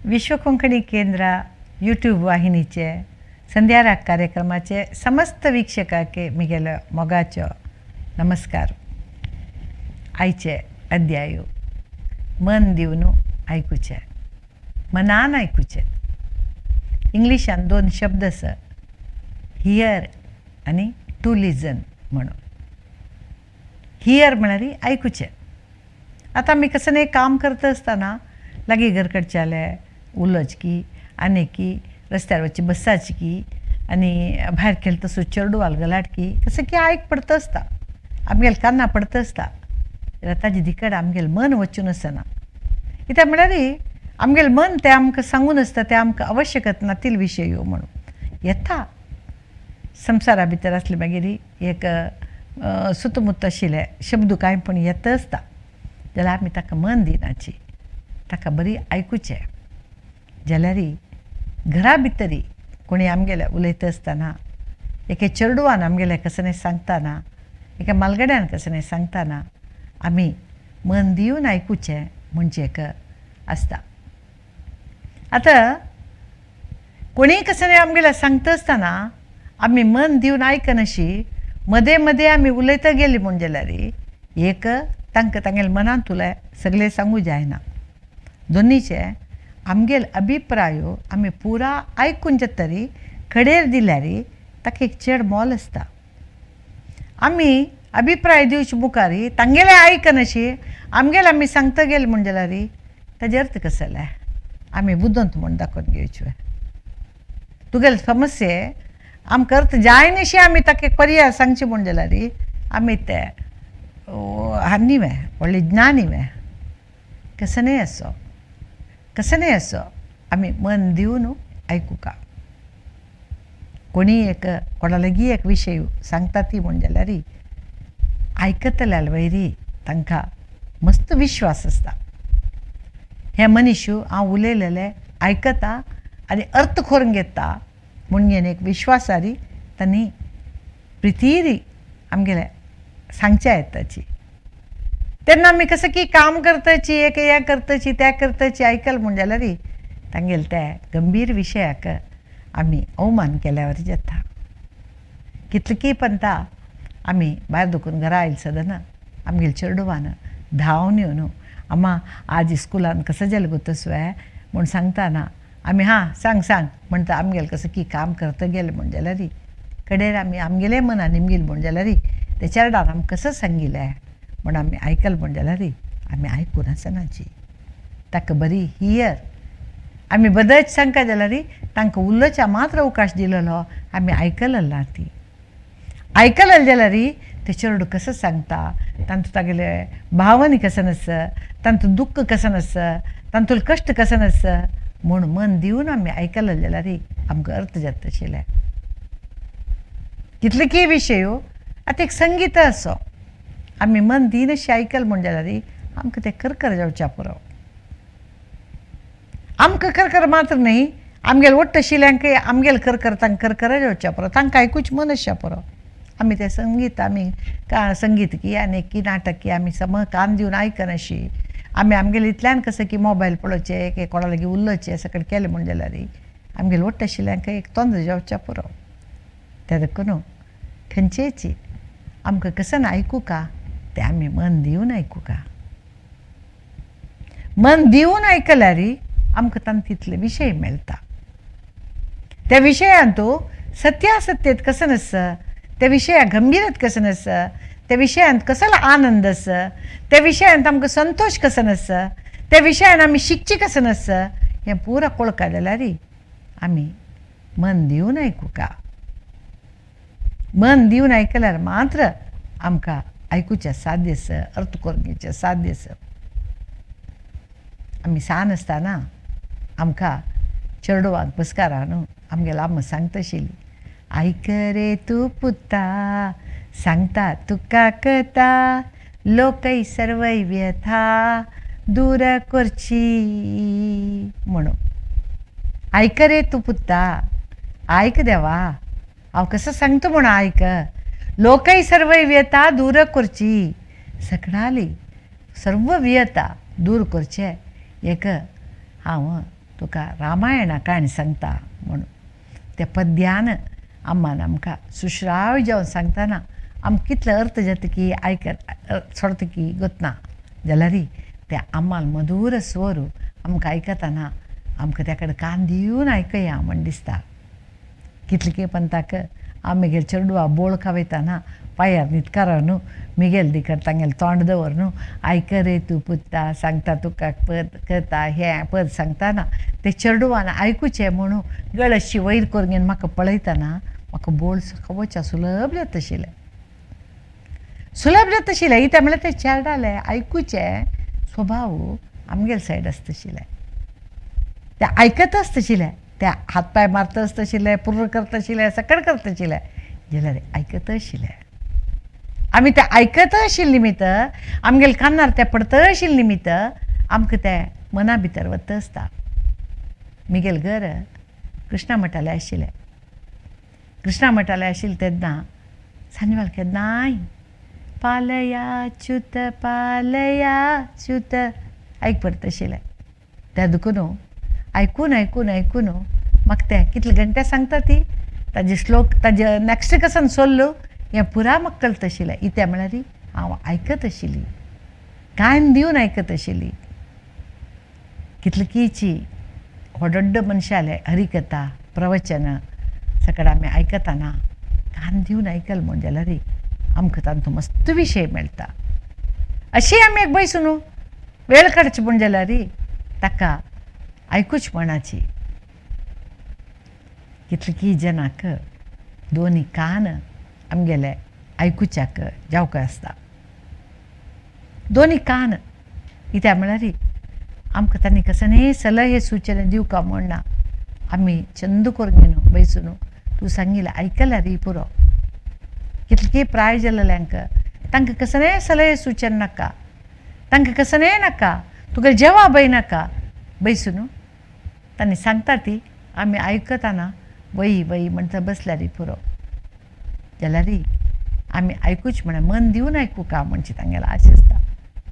विश्व कोंकणी केंद्र यूट्यूब वाहिनीचे संध्याराग कार्यक्रमाचे समस्त वीक्षकांक मिगेलो मोगाचो नमस्कार. आयचे अध्याय मन दिवन आयकुचें, मनान आयकुचें. इंग्लिशान दोन शब्द आसा, here आनी टू लिजन म्हणून. Here म्हळ्यार आयकुचें. आतां आमी कसलें काम करता आसतना लागीं घर कडच्याले उलोवचें आनी की रस्त्यार वचची बसाची की आनी भायर खेळटा तसो चेडवाल गलाटकी कसं की आयक पडता आसता, आमगेले कान्ना पडता आसता, जाल्यार ताजे दिकड आमगेलें मन वचून आसना. कित्याक म्हळ्यार आमगेलें मन तें आमकां सांगून आसता, तें आमकां आवश्यकत नातील विशय म्हणून येता. संवसारा भितर आसले मागीर एक सुतमुत आशिल्ले शब्द कांय पूण येता आसता, जाल्यार आमी ताका मन दिनाची, ताका बरी आयकुचें. जाल्यार घरा भितरी कोणी आमगेले उलयता आसतना, एके चेडवान आमगेले कसलें सांगतना, एका मालगड्यान कसलें सांगतना आमी मन दिवन आयकुचें म्हणजे एक आसता. आतां कोणीय कसलें आमगेलें सांगता आसतना आमी मन दिवन आयकनाशी मदें मदें आमी उलयता गेली म्हूण जाल्यार एक तांकां तांगेले मनांत उलय सगळें सांगू जायना. दोनीचे आमगेले अभिप्रायो आमी पुरा आयकून जातरी कडेर दिल्यार ताका एक चड मोल आसता. आमी अभिप्राय दिवचे मुखार तांगेले आयकनाशी आमगेले आमी सांगता गेले म्हूण जाल्यार ताजे अर्थ कसो जाल्यार आमी बुदवंत म्हूण दाखोवन घेवचे. तुगेले समस्ये आमकां अर्थ जायनाशी आमी ताका एक पर्याय सांगचे म्हूण जाल्यार आमी ते हान्नी वे व्हडले ज्ञानी वे कसनय असो कसनय असो आमी मन दिवन आयकुका. कोणीय एक कोणा लागीं एक विशय सांगता ती म्हूण जाल्यार आयकतल्या वयरी तांकां मस्त विश्वास आसता. हे मनीस हांव उलयलेलें आयकता आनी अर्थ करून घेता म्हूण एक विश्वासारी तांणी प्रितीरी आमगेले सांगचें येताची. तेन्ना आमी कसं की काम करताची एक हें करताची तें करताची आयकल म्हूण जाल्यार तांगेले त्या गंभीर विशयाक आमी अवमान केल्यावर जाता. कितली पंता आमी भायर दुखून घरा आयले सदना आमगेले चेडवान धांवन येवन अम्मा आज स्कुलान कसं जालें गो तसवें म्हूण सांगतना आमी हां सांग सांग म्हणटा. आमगेलें कसं की काम करता गेलें म्हूण जाल्यार कडेर आमी आमगेले मनान निमगील म्हूण जाल्यार ते चेरडान आमकां कसं सांगिल्लें म्हूण आमी आयकलें म्हूण जाल्यार आमी आयकून आसनाची. ताका बरी here आमी बदच सांगता जाल्यार तांकां उलोवच्या मात्र अवकाश दिलेलो आमी आयकलें ना. ती आयकलें जाल्यार ते चेडूं कसं सांगता, तांचो तागेले भावनी कसं आसा, तांचो दुख्ख कसं आसा, तांतूले कश्ट कसं आसा म्हूण मन दिवन आमी आयकलें जाल्यार आमकां अर्थ जाता आशिल्लें. कितले की विशय आतां एक संगीत असो आमी मन दिनशी आयकलें म्हूण जाल्यार आमकां तें करकर जावच्या पुरो. आमकां करकर मात्र न्हय, आमगेले वट्ट आशिल्ल्यांकय आमगेले करकर तांकां करकर जावच्या पुरो, तांकां आयकूच मन आसच्या पुरो. आमी तें संगीत आमी का संगीत की आनी की नाटक की आमी सम कान दिवन आयकनाशी आमी आमगेले इतल्यान कसं की मोबायल पळोवचें की कोणा लागीं उलोवचें सगळें केलें म्हूण जाल्यार आमगेले वट्ट आशिल्ल्यांकय एक तोंद्र जावच्या पुरो. तें देखून खंयचेची आमकां कसं आयकुका तें आमी मन दिवन आयकुका. मन दिवन आयकल्यार आमकां तांकां तितले विशय मेळटा. त्या विशयांत सत्यासत्यत कसं आसा, त्या विशया गंभीरत कसं आसा, त्या विशयांत कसलो आनंद आसा, त्या विशयांत आमकां संतोश कसो आसा, त्या विशयान आमी शिकचें कसं आसा, हें पुरा कळका जाल्यार आमी मन दिवन आयकुका. मन दिवन आयकल्यार मात्र आमकां आयकुचें साध्य आसा, अर्थ करून घेवचें साध्य आसा. आमी सान आसतना आमकां चेडवांक बसकारा न्हू आमगेले आम्मा सांगता आशिल्ली, आयक रे तूं पुता सांगता तुका कथा, लोकय सर्वय व्यथा दूर करची म्हणून. आयक रे तूं पुता, आयक देवा हांव कसो सांगता म्हूण आयक, लोकय सर्वय व्यथा दूर करची, सगळाली सर्व व्यथा दूर करचें एक हांव तुका रामायणा काणी सांगता म्हणून. त्या पद्यान अम्मान आमकां सुश्राव जावन सांगतना आमकां कितले अर्थ जाता की आयकत सोडता की गोतना जाल्यार त्या अम्मान मधूर स्वर आमकां आयकतना आमकां त्या कडेन कान दिवन आयकया म्हण दिसता. कितले की पंताक हांव मिगेल चेडवा बोळ खावयतना पांयार न्हिदकारा न्हू मिगेल दिकट तांगेलें तोंड दवर न्हू आयक रे तूं पुता सांगता तुका पद कथा हें पद सांगतना ते चेडवान आयकुचें म्हणून गळ अशी वयर करून घेवन म्हाका पळयतना म्हाका बोळ खावोवच्या सुलभ जाता आशिल्लें, सुलभ जाता आशिल्लें. कित्याक म्हणल्यार ते चेरडालें आयकुचें स्वभाव आमगेले सायड आसता आशिल्लें, ते आयकत आसता आशिल्लें, ते हात पांय मारता आसता आशिल्लें, पुर्र करता आशिल्लें, सकट करता आशिल्लें जाल्यार आयकत आशिल्लें. आमी ते आयकत आशिल्ले निमित्त आमगेले कानार ते पडत आशिल्ले निमित्त आमकां ते मना भितर वता आसता. मिगेल घर कृष्णा मठालें आशिल्लें. कृष्णा मठालें आशिल्लें तेन्ना सांजवेळ केन्नाय पालया च्युत पालया च्युत आयक पडटा आशिल्लें. त्या दुखून आयकून आयकून आयकून म्हाका तें कितले घंटे सांगता ती ताजे श्लोक ताजे नॅक्स्ट कसन सोल्लो हें पुरा म्हाका कळटा आशिल्लें. इत्या म्हळ्यार हांव आयकत आशिल्ली, कान दिवन आयकत आशिल्ली. कितलीकीची व्हड व्हड मनशाले हरिकथा प्रवचन सकाळ आमी आयकतना कान दिवन आयकल म्हूण जाल्यार आमकां तांचो मस्त विशय मेळटा. अशी आमी एक बैसून वेळ काडची म्हूण जाल्यार ताका आयकूच मनाची. कितलीकी जनाक दोनी कान आमगेले आयकुच्याक जावक आसता, दोनी कान. कित्याक म्हळ्यार आमकां तांणी कसलेय सलहे सुचना दिवका म्हूण ना, आमी चंद करून घेवन बैसून तूं सांगिल्लें आयकल्यार पुरो. कितलीं प्राय जाल्ल्यांक तांकां कसलेय सलहे सुचन नाका, तांकां कसलेय नाका, तुका जवाबय नाका, बैसून तांणी सांगता ती आमी आयकतना वय वय म्हणटा बसल्यार पुरो. जाल्यार आमी आयकूच म्हणल्यार मन दिवन आयकूं का म्हणचे तांगेलो आश आसता.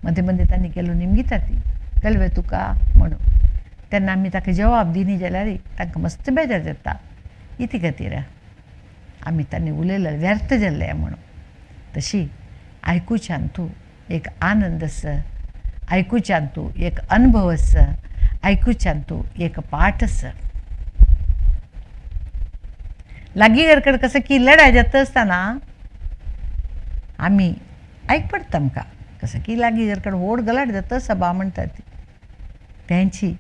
मदें मदें तांणी केलो निमगिता ती कळवे तुका म्हणून, तेन्ना आमी ताका जवाब दिनी जाल्यार तांकां मस्त बेजार जाता. इती खातीर आमी तांणी उलयलें व्यर्थ जाल्लें म्हणून. तशी आयकुच्यान तूं एक आनंद आसा, आयकुच्यान तूं एक अनुभव आसा, आयकुच्यान तूं एक पाठ आसा. लागीं घर कसं की लढाय जाता आसतना आमी आयक पडटा आमकां कसं की लागीं घर व्हड गलाट जाता सभा म्हणटा ती तेंची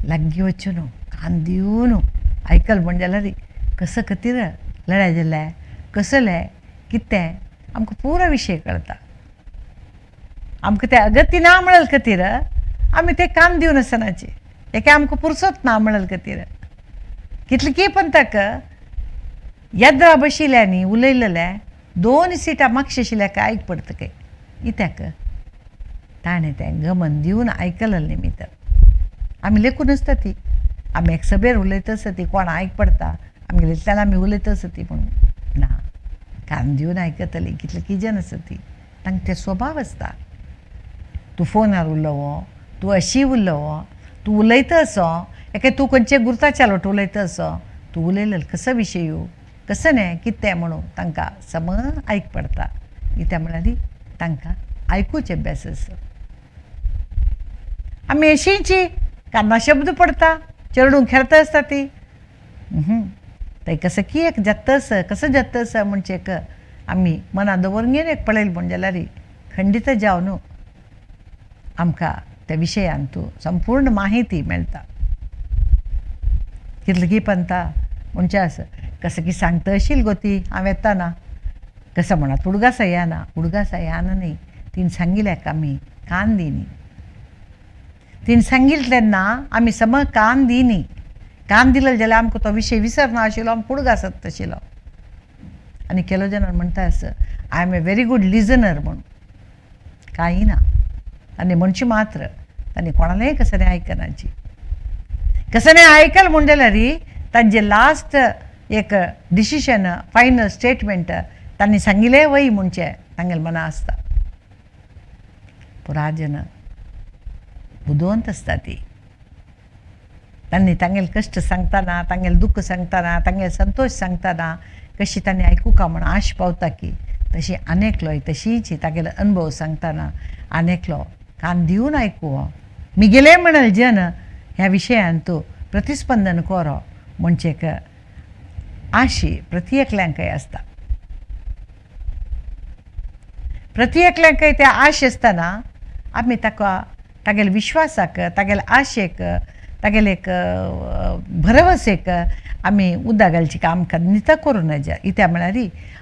लागीं वचून कान दिवन आयकल म्हण जाल्यार कसं खातीर लढाय जाल्या कसलें कितें आमकां पुरो विशय कळटा. आमकां ते अगती ना म्हणल खातीर आमी ते कान दिवन आसनाचे एके आमकां पुरसत ना म्हणल खातीर. कितले की पण ताका येद्रा बशिल्ल्यांनी उलयलेलें दोन सिटां मागशे आशिल्ल्या काय आयक पडटा काय इत्याक ताणें तें गमन दिवन आयकलें निमित्त. आमी लेखून आसता ती आमी एक सभेर उलयता आसता ती कोण आयक पडटा आमगेलेंतल्यान आमी उलयता आसता ती पूण ना कान दिवन आयकतली कितले किजन आसता ती तांकां ते स्वभाव आसता. तूं फोनार उलोवो, तूं अशी उलोवो, तूं उलयता असो एके तूं खंयचे गुर्ताच्या लोट उलयता असो तूं उलयलें कसो विशय कसो न्हय कितें म्हणून तांकां सम आयक पडटा. कित्याक म्हळ्यार तांकां आयकुचे अभ्यास आसा. आमी अशींची काना शब्द पडटा चेडूं खेळता आसता ती ते कसं की एक जाता आसा कसं जाता आसा म्हणचे एक आमी मनां दवरून घेवन एक पळयलें म्हूण जाल्यार खंडीत जावन आमकां त्या विशयांत संपूर्ण माहिती मेळटा. कितले की पंता म्हणचे आसा कसं की सांगता आशिल्ली गो ती हांव येताना कसं म्हणत उडगासा येना उडगासा येना न्ही तिणें सांगिल्लें आमी कान दिनी तिणें सांगिल्लें तेन्ना आमी सम कान दिनी कान दिलें जाल्यार आमकां तो विशय विसरना आशिल्लो, आमकां उडगास आशिल्लो. आनी केलो जाणां म्हणटा आसा I am a very good listener म्हणून कांय ना आनी म्हणचे मात्र तांणी कोणालेय कसं नाही आयकनाची कसं नाही आयकल म्हूण जाल्यार तांचे लास्ट एक डिसिशन फायनल स्टेटमेंट तांणी सांगिल्लें वय म्हणचें तांगेलें मना आसता. पुराजन बुदवंत आसता ती. तांणी तांगेले कश्ट सांगतना, तांगेलें दुख्ख सांगतना, तांगेले संतोश सांगतना कशी तांणी आयकुका म्हूण आश पावता की तशी आनेकलोय तशीच तागेलो अनुभव सांगतना आनेकलो कान दिवन आयकुवो. मिगेले म्हणल जन ह्या विशयान तूं प्रतिस्पंदन करो म्हणचे आशी प्रति एकल्यांकय आसता. प्रति एकल्यांकय ते आश आसतना आमी ताका तागेले विश्वासाक, तागेले आशेक, तागेले एक भरवसेक आमी उदक घालची काम खंडित करूं नज. कित्याक म्हळ्यार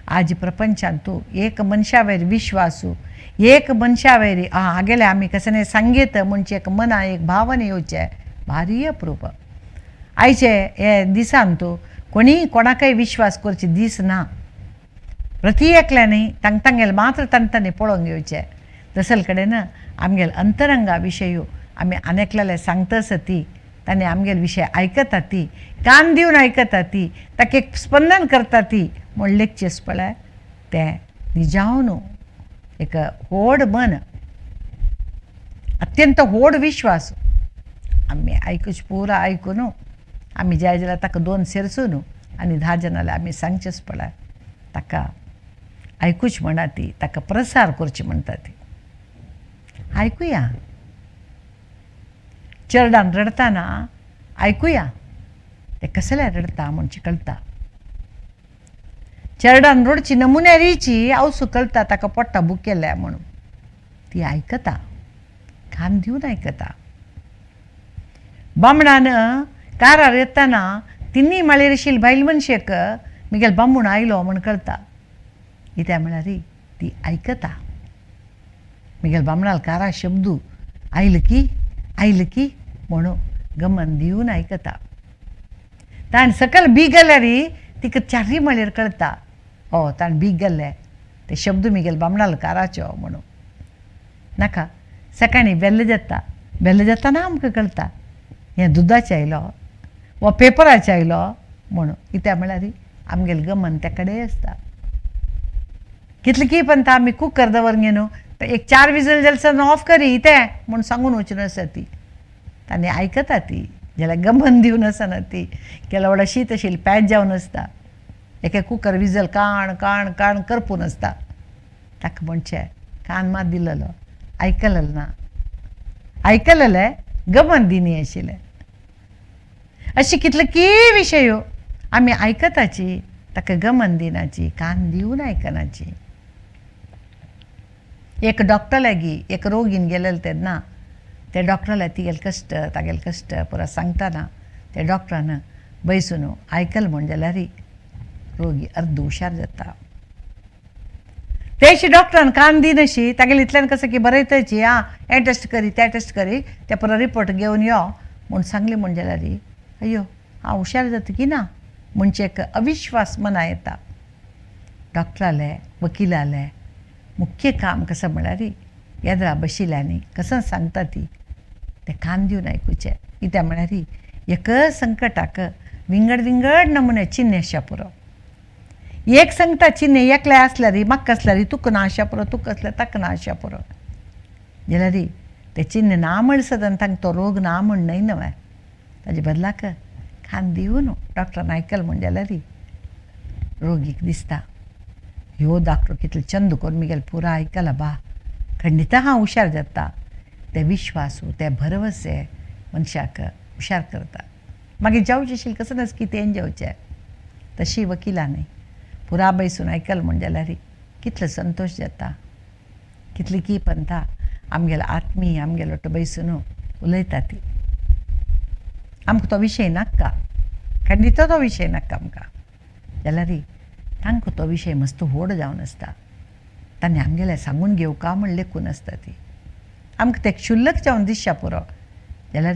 आज प्रपंचांत तूं एक मनशा वयर विश्वासू, एक मनशा वयर हागेले आमी कसलें सांगीत म्हणचे एक मना एक भावना येवचें भारी अप्रूप. आयचे हे दिसान तूं कोणीय कोणाकय विश्वास करचे दीस ना. प्रति एकल्यांनी तांग तांगेले मात्र तांणी पळोवंक येवचें. तसल कडेन आमगेले अंतरंगा विशय आमी आनेकल्याले सांगता आसा ती तांणी आमगेले विशय आयकता ती, कान दिवन आयकता ती, ताका एक स्पंदन करता ती म्हूण लेखचें पळय तें निजावन एक व्हड मन, अत्यंत व्हड विश्वास. आमी आयकूच पुरा आयकून आमी जाय जाल्यार ताका 2 सेरसून आनी 10 जाणां आमी सांगचेच पळय ताका आयकूच म्हणा ती, ताका प्रसार करची म्हणटा ती. आयकुया, चेरडान रडटाना आयकुया ते कसले रडटा म्हणचे कळटा. चेरडान रडची नमुन्यारीची आवसू कळटा ताका पोट्टा भुकेल्या म्हणून ती आयकता, कान दिवन आयकता. बामणान कारार येताना तिन्ही माळयेर आशिल्ली बायल मनशेक मिगेल बामूण आयलो म्हूण कळटा. कित्याक म्हळ्यार ती आयकता. मिगेल बामणाल कारा शब्द आयलो की आयलो की म्हणून गमन दिवन आयकता. ताणें सकयल बीग घाल्यार तिका चारय माळयेर कळटा, हो ताणें बीग घाल्लें ते शब्द मिगेल बामणाल काराचो म्हणून. नाका सकाळीं बेल्ल जाता, बेल्ल जाताना आमकां कळटा हें दुदाचें आयलो वा पेपराचें आयलो म्हणून. कित्याक म्हळ्यार आमगेलें गमन त्या कडेन आसता. कितले की पण आमी कुकर दवर न्हू एक 4 विजल जाल्यार ऑफ करी तें म्हूण सांगून वचून आसा ती. तांणी आयकता ती, जाल्यार गमन दिवन आसना ती. केला व्हडा शीत आशिल्ली पॅच जावन आसता, एके कुकर विजल काण काण काण करपून आसता. ताका म्हणचें कान मात दिलेलो आयकलें ना, आयकलेलें गमन दिनी आशिल्लें. अशें कितले की विशय आमी आयकताची, ताका गमन दिनाची, कान दिवन आयकनाची. एक डॉक्टर लागीं एक रोगीन गेलेले तेन्ना त्या डॉक्टराला तिगेले कश्ट तागेले कश्ट पुरा सांगतना त्या डॉक्टरान बैसून आयकल म्हूण जाल्यार रोगी अर्द हुशार जाता. तेशी डॉक्टरान कान दिनाशी तागेले इतल्यान कसं की बरयताची आं हें टेस्ट करी तें टेस्ट करी ते पुरो रिपोर्ट घेवन यो म्हूण सांगली म्हूण जाल्यार अय्यो हांव हुशार जाता की ना म्हणचे एक अविश्वास मना येता. डॉक्टराले वकिलाले मुख्य काम कसं म्हळ्यार येदरा बशिल्ल्यांनी कसं सांगता ती तें कान दिवन आयकुचें. कित्याक म्हळ्यार एक संकटाक विंगड विंगड नमुने चिन्ह आशा पुरो. एक सांगता चिन्ह एकले आसल्यार म्हाका आसल्यार तुका ना आशा पुरो, तुका आसल्यार ताका ना आशा पुरो. जाल्यार तें चिन्ह ना म्हण सदां तांकां तो रोग ना म्हण न्हय न्हय, ताजे बदलाक कान दिवन डॉक्टरान आयकल म्हण जाल्यार रोगीक दिसता ह्यो डॉक्टर कितले चंद करून मिगेल पुरा आयकला बा खंडिता हांव हुशार जाता. ते विश्वासू ते भरवसे मनशाक हुशार करता. मागीर जावचें आशिल्लें कसं नस कितें जावचें. तशी वकिलां न्हय पुरा बैसून आयकल म्हण जाल्यार कितलो संतोश जाता. कितली की पंथा आमगेलो आत्मीय आमगेलो तो बैसून उलयता ती. आमकां तो विशय नाका, खंडित तो विशय नाका आमकां. जाल्यार तांकां तो विशय मस्त व्हड जावन आसता. तांणी आमगेलें सांगून घेवका म्हण लेखून आसता ती. आमकां तें क्षुल्लक जावन दिसच्या पुरो. जाल्यार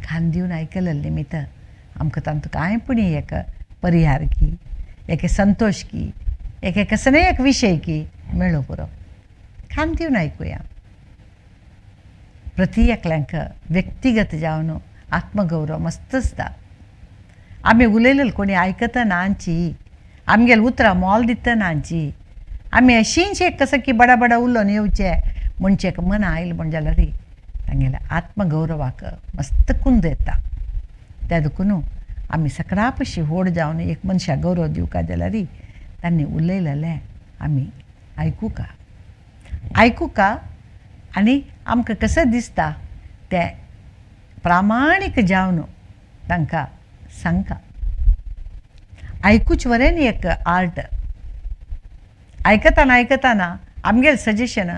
कान दिवन आयकलें निमित्त आमकां तांतूं कांय पूण एक परिहार की, एक संतोश की, एक कसलेय एक विशय की मेळो पुरो. कान दिवन आयकुया. प्रति एकल्यांक व्यक्तिगत जावन आत्मगौरव मस्त आसता. आमी उलयलें कोणी आयकतना आमची, आमगेले उतरां मोल दितना आमची, आमी अशींच एक कसं की बडा बडा उलोवन येवचें म्हणचें एक मना आयलें म्हण जाल्यार तांगेल्या आत्मगौरवाक मस्त कुंद येता. त्या देखून आमी सकळा पशी व्हड जावन एक मनशाक गौरव दिवका जाल्यार तांणी उलयलेलें आमी आयकुका आयकुका आनी आमकां कसं दिसता तें प्रामाणीक जावन तांकां सांगका. आयकूच वरें न्ही एक आर्ट. आयकतना आयकतना आमगेलें सजेशन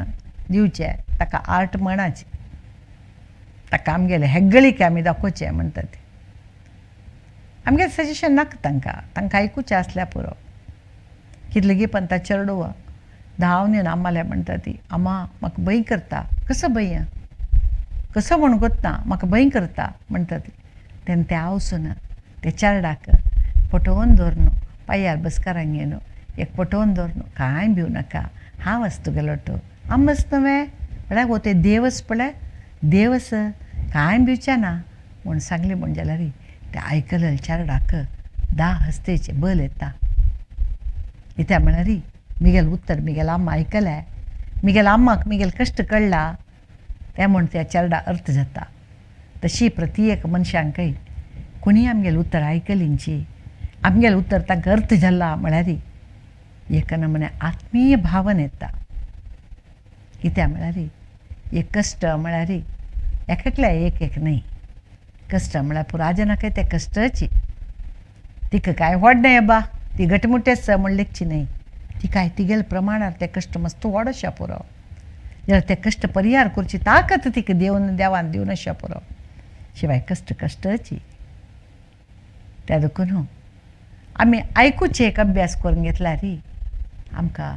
दिवचें ताका आर्ट म्हणाचें, ताका आमगेलें हेगळीक आमी दाखोवचें म्हणटा ती. आमगेलें सजेशन नाका तांकां, तांकां आयकुचें आसल्यार पुरो. कितलेगी पण ता चेडवा धांवन येवन आम्माल्या म्हणटा ती, आमा म्हाका भंय करता. कसो भंय कसो म्हूण कोत्ता, म्हाका भंय करता म्हणटा ती. तेन्ना तें आवसून ते चेरडाक पटोवन दवरून पांयार बसकारांक घेवन एक पटोवन दवरून कांय भिवं नाका, हांव आसा तुगेलो तो आमच न्हय म्हळ्यार हो ते देवस पळय देवस कांय भिवचें ना म्हूण सांगलें म्हूण जाल्यार तें आयकलें चेरडाक धा हस्तेचें बल येता. कित्याक म्हळ्यार मिगेल उत्तर मिगेल आम्मा आयकलें, मिगेल आम्माक मिगेल कश्ट कळ्ळा तें म्हूण त्या चेरडा अर्थ जाता. तशी प्रती एक मनशांकय कोणीय आमगेलें उत्तर आयकलींची आमगेलें उत्तर तांकां अर्थ जाला म्हळ्यार एक नमुने आत्मीय भावन येता. कित्याक म्हळ्यार एक कश्ट म्हळ्यार एक एकल्या एक एक न्हय, कश्ट म्हळ्यार पुराजनाकय ते कश्टाची तिका कांय व्हड न्हय बा, ती घटमुटेच म्हण लेखची न्हय, तिका तिगेले प्रमाणार ते कश्ट मस्त व्हड आशा पुरो. जाल्यार ते कश्ट परिहार करची ताकत तिका देवन देवान दिवन आशा पुरो. शिवाय कश्ट कश्टाची. त्या देखून आमी आयकुचें एक अभ्यास करून घेतल्यार आमकां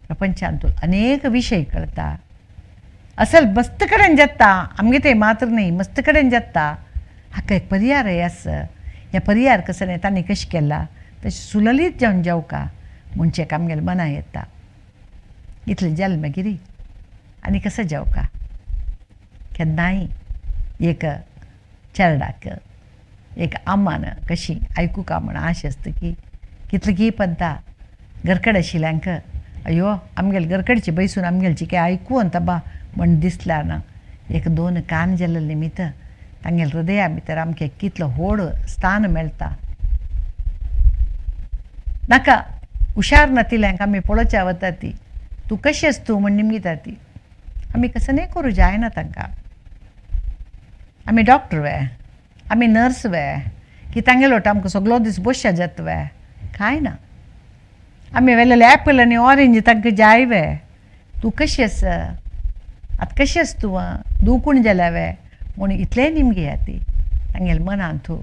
प्रपंचांतून अनेक विशय कळटा. असल मस्त कडेन जाता आमगे ते मात्र न्हय, मस्त कडेन जाता. हाका एक पर्याय आसा, ह्या पर्यार कसो न्हय तांणी कशें केला तशें सुललीत जावन जेवका म्हणचें आमगेलें मना येता. इतलें जालें मागीर आनी कसो जेवका केन्नाय एक चेरडाक एक आम्मान कशी आयकुका म्हण आश आसता की कितलें की पंता घरकड आशिल्ल्यांक अयो आमगेले घरकडची बैसून आमगेलची काय आयकू अंता बा म्हण दिसला ना. एक दोन कान जाल्ले निमित्त तांगेले हृदया भितर आमकां कितलो व्हड स्थान मेळटा. नाका हुशार नातिल्ल्यांक आमी पळोवच्या वता ती तूं कशी आस तूं म्हण निमगिता ती. आमी कसं न्हय करूं जायना तांकां. आमी डॉक्टर वे, आमी नर्स वे की तांगेलो आमकां सगलो दीस बसच्या जाता वे, कांय ना. आमी वेलेले एपल आनी ऑरेंज तांकां जाय वे. तूं कशी आसा आतां कशी आसा तूं दुखून जाल्या वे म्हूण इतलेंय निमगिया ती तांगेले मनांत तूं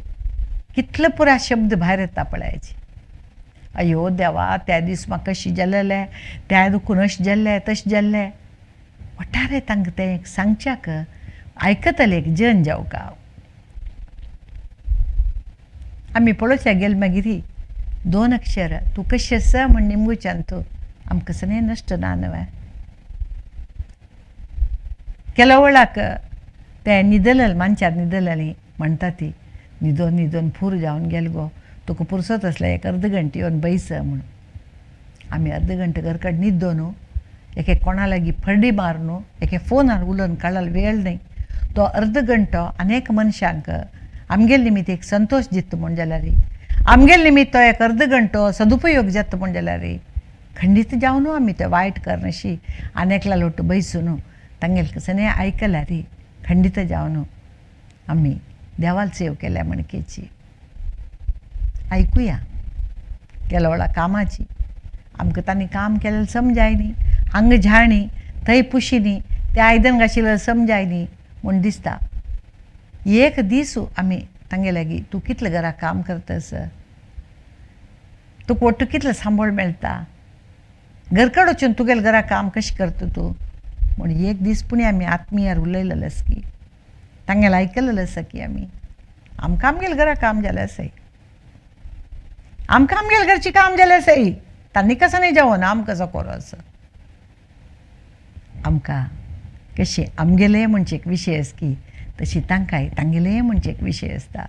कितले पुरा शब्द भायर येता पळयाची. अयो देवा त्या दीस म्हाका कशें जालेलें, त्या दुखून अशें जाल्लें तशें जाल्लें. वटारे तांकां तें एक सांगच्याक आयकतले एक जन जावका. आमी पळोवच्या गेले मागीर दोन अक्षर तूं कशी आसा म्हण निमगुच्यान तूं आमकां सगळें नश्ट ना न्हय. केलोवळाक ते न्हिदलेले मानच्यार न्हिदलेली म्हणटा ती न्हिदोन न्हिदोन फूर जावन गेल गो, तुका पुरसत आसलें एक अर्द घंटे येवन बैस म्हूण. आमी अर्द घंटे घरकड न्हिदो न्हू, एक एक कोणा लागीं फर्डी मार न्हू, एक एक फोनार उलोवन काडल वेळ न्हय. तो अर्द घंटो अनेक मनशांक आमगेले निमित्त एक संतोश दिता म्हूण जाल्यार आमगेले निमित्त तो एक अर्द घंटो सदुपयोग जाता म्हूण जाल्यार खंडीत जावन आमी ते वायट करनशी आनी एकल्या लोट बैसून तांगेले कसं आयकल्यार खंडीत जावन आमी देवाल सेव केल्या म्हणकेची. आयकुया केलोवळा कामाची आमकां तांणी काम केलें समजाय न्ही, हांगा झाणी थंय पुशिनी तें आयदन घाशिल्लें समजाय न्ही म्हूण दिसता. एक दीस आमी तांगे लागीं तूं कितलें घरा काम करता तुका वट्टू कितलें सांबाळ मेळटा, घरकड वचून तुगेलें घरा काम कशें करता तूं म्हूण एक दीस पुणी आमी आत्मीयार उलयलेलें आसा की तांगेलें आयकलेलें आसा की आमी आमकां आमगेलें घरा काम जालें आसाय, आमकां आमगेलें घरचें काम जालें आसाय, तांणी कसो न्ही जेवण आमकां कसो करो आसा. आमकां कशें आमगेलें म्हणचे एक विशय आसा की तशी तांकांय तांगेलें म्हणचे एक विशय आसता.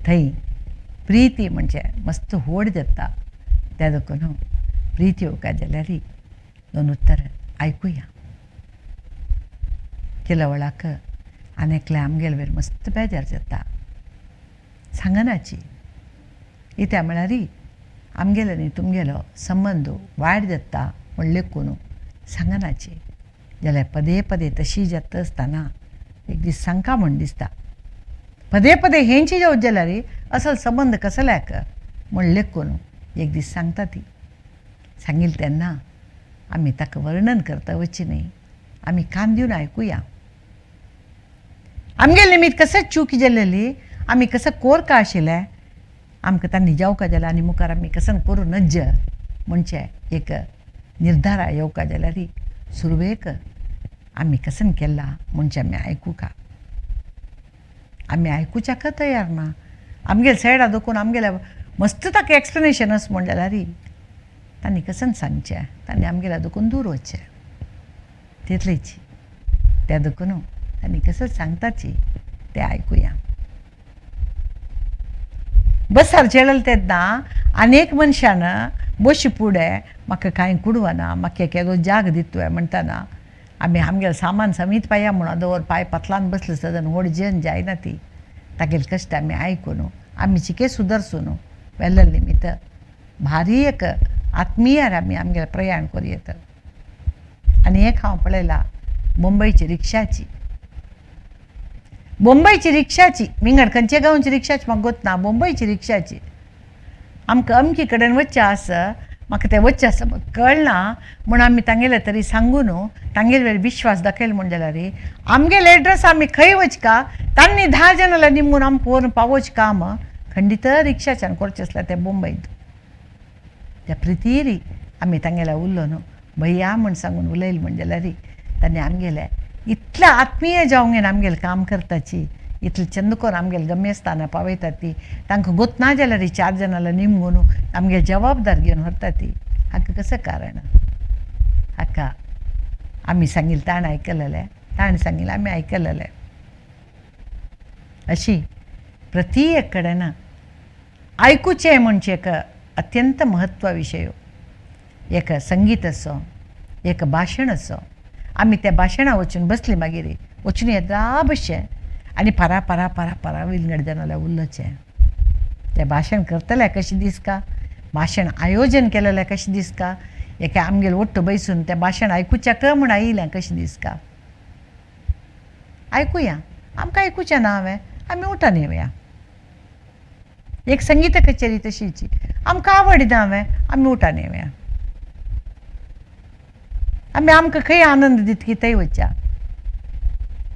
थंय प्रिती म्हणजे मस्त व्हड जाता. त्या देखून प्रिती येवका जाल्यार दोन उत्तर आयकुया. केल्या वेळाक आनी एकल्या आमगेले वयर मस्त बेजार जाता. सांगनाची. इत्या म्हळ्यार आमगेलो न्ही तुमगेलो संबंद वायट जाता म्हूण लेखून सांगनाची. जाल्यार पदे पदे तशी जाता आसतना एक दीस सांगका म्हूण दिसता. पदे पदे हेंची जावत जाल्यार असल संबंद कसल्याक म्हूण लेखून एक दीस सांगता ती. सांगील तेन्ना आमी ताका वर्णन करता वचची न्ही, आमी कान दिवन आयकुया. आमगेले निमीत कशें चूक जाल्ली, आमी कसो कोरका आशिल्लें, आमकां तांणी जावका जाल्यार आनी मुखार आमी कसन करूं नज्ज म्हणचे एक निर्धारा येवका जाल्यार सुरवेक आमी कसन केला म्हणचें आमी आयकुका. आमी आयकुच्याक तयार ना. आमगेले सायडा दोकून आमगेले मस्त ताका एक्सप्लेनेशन अस म्हण जाल्यार तांणी कसन सांगचें, तांणी आमगेल्या दोकून दूर वचचें तितलेची. त्या दोकून तांणी कसं सांगताची तें आयकुया. बसार चेडल तेन्ना अनेक मनशान बशी फुडें म्हाका कांय कुडवना, म्हाका केदो जाग दितोय म्हणटना आमी आमगेलें सामान समीत पाया म्हणून दवर पांय पातलान बसले सदन व्हड जेवन जायना ती. तागेले कश्ट आमी आयकून आमी चिके सुदरसून वेल्ले निमित्त भारी एक आत्मीय आमी आमगेलें प्रयाण करूं येता. आनी एक हांव पळयलां मुंबयची रिक्षाची, मुंबयची रिक्षाची विंगड खंयच्या गांवची रिक्षाची म्हाका गोत ना, मुंबयची रिक्षाची आमकां अमकी कडेन वचचें आसा, म्हाका तें वचचें आसा कळना म्हूण आमी तांगेले तरी सांगून तांगेले वेळ विश्वास दाखयल म्हूण जाल्यार आमगेले एड्रेस आमी खंय वचका तांणी 10 जाणां निमून आमकां व्हरून पावोवचें काम खंडीत रिक्षाच्यान करचें आसलें तें मुंबयंत. त्या प्रितीरी आमी तांगेल्या उरलो न्हू भैया म्हूण सांगून उलयलें म्हूण जाल्यार तांणी आमगेलें इतलें आत्मीय जावंक आमगेलें काम करताची, इतलें चंद करून आमगेलें गम्यस्थानां पावयता ती. तांकां गोत ना जाल्यार 4 जाणां निमगून आमगे जबाबदार घेवन व्हरता ती. हाका कसं कारण? हाका आमी सांगिल्लें ताणें आयकलेलें, ताणें सांगिल्लें आमी आयकलेलें. अशी प्रति एक कडेन आयकुचें म्हणजे एक अत्यंत म्हत्व विशय. एक संगीत असो, एक भाशण असो, आमी त्या भाशणां वचून बसली मागीर वचून येता बशें आनी पारा पारा पारा पारा विंगड जाणां उलोवचें. तें भाशण करतले कशें दिसका, भाशण आयोजन केलेलें कशें दिसका, एका आमगेर ओट्टो बैसून तें भाशण आयकुच्याक म्हूण आयिल्लें कशें दिसका. आयकुया, आमकां आयकुचें ना हांवें आमी उठान येवया. एक संगीत कचेरी तशीची आमकां आवडना हांवें आमी उठान येवया. आमी आमकां खंय आनंद दितकी थंय वचया.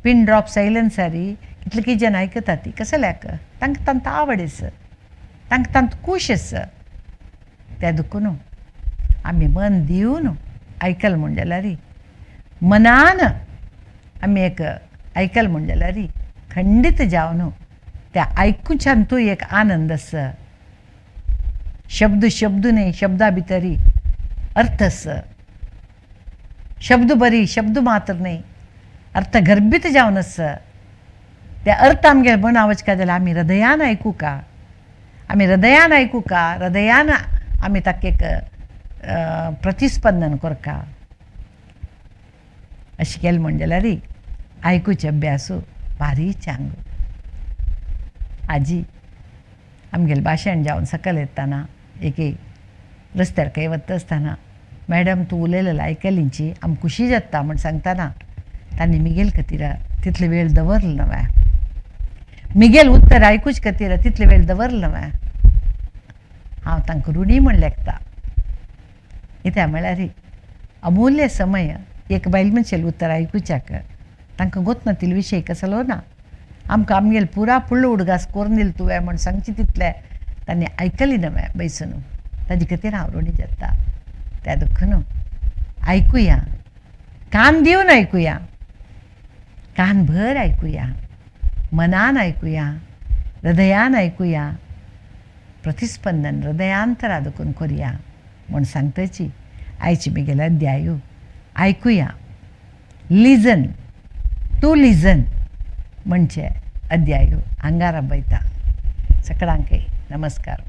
पिन ड्रॉप सायलन्सारी कितले कितें जन आयकता ती कसल्याक तांकां तांकां आवड आसा, तांकां तांकां खूश आसा. त्या दुखून आमी मन दिवन आयकल म्हूण जाल्यार मनान आमी एक आयकल म्हूण जाल्यार खंडीत जावन त्या आयकुच्यान तूं एक आनंद आसा. शब्द शब्द न्ही, शब्दा भितरी अर्थ आसा. शब्द बरी शब्द मात्र न्ही, अर्थ गर्भीत जावन आसा. त्या अर्थ आमगेले मना वचका जाल्यार आमी हृदयान आयकुका, आमी हृदयान आयकुका, हृदयान आमी ताका एक प्रतिस्पंदन करका. अशें केलें म्हण जाल्यार आयकुचें अभ्यास भारी चांग. आजी आमगेलें भाशण जावन सकयल येतना एक रस्त्यार खंय वता आसतना मॅडम तूं उलयलेलें आयकलींची आमकां खुशी जाता म्हूण सांगतना तांणी मिगेल खातीर तितलो वेळ दवरलो न्हय, मिगेल उत्तर आयकूच खातीर तितलो वेळ दवरलो न्हय. हांव तांकां ऋणी म्हूण लेखता. कित्याक म्हळ्यार अमूल्य समय एक बायल मनशेलें उत्तर आयकुच्याक तांकां गोत नातिल्लो विशय कसलो ना. आमकां आमगेले पुरा फुडलो उडगास करून दिलो तुवें म्हूण सांगचें तितलें तांणी आयकली न्हय बैसून, ताजे खातीर हांव ऋणी जाता. त्या दुखून आयकुया, कान दिवन आयकुया, कान भर आयकुया, मनान आयकुया, हृदयान आयकुया, प्रतिस्पंदन हृदयांतरा दुखून करुया म्हूण सांगताची आयची म्हगेले अध्यायू आयकुया. लिजन टू लिजन म्हणजे अध्यायू हांगा राबयता. सगळ्यांकय नमस्कार.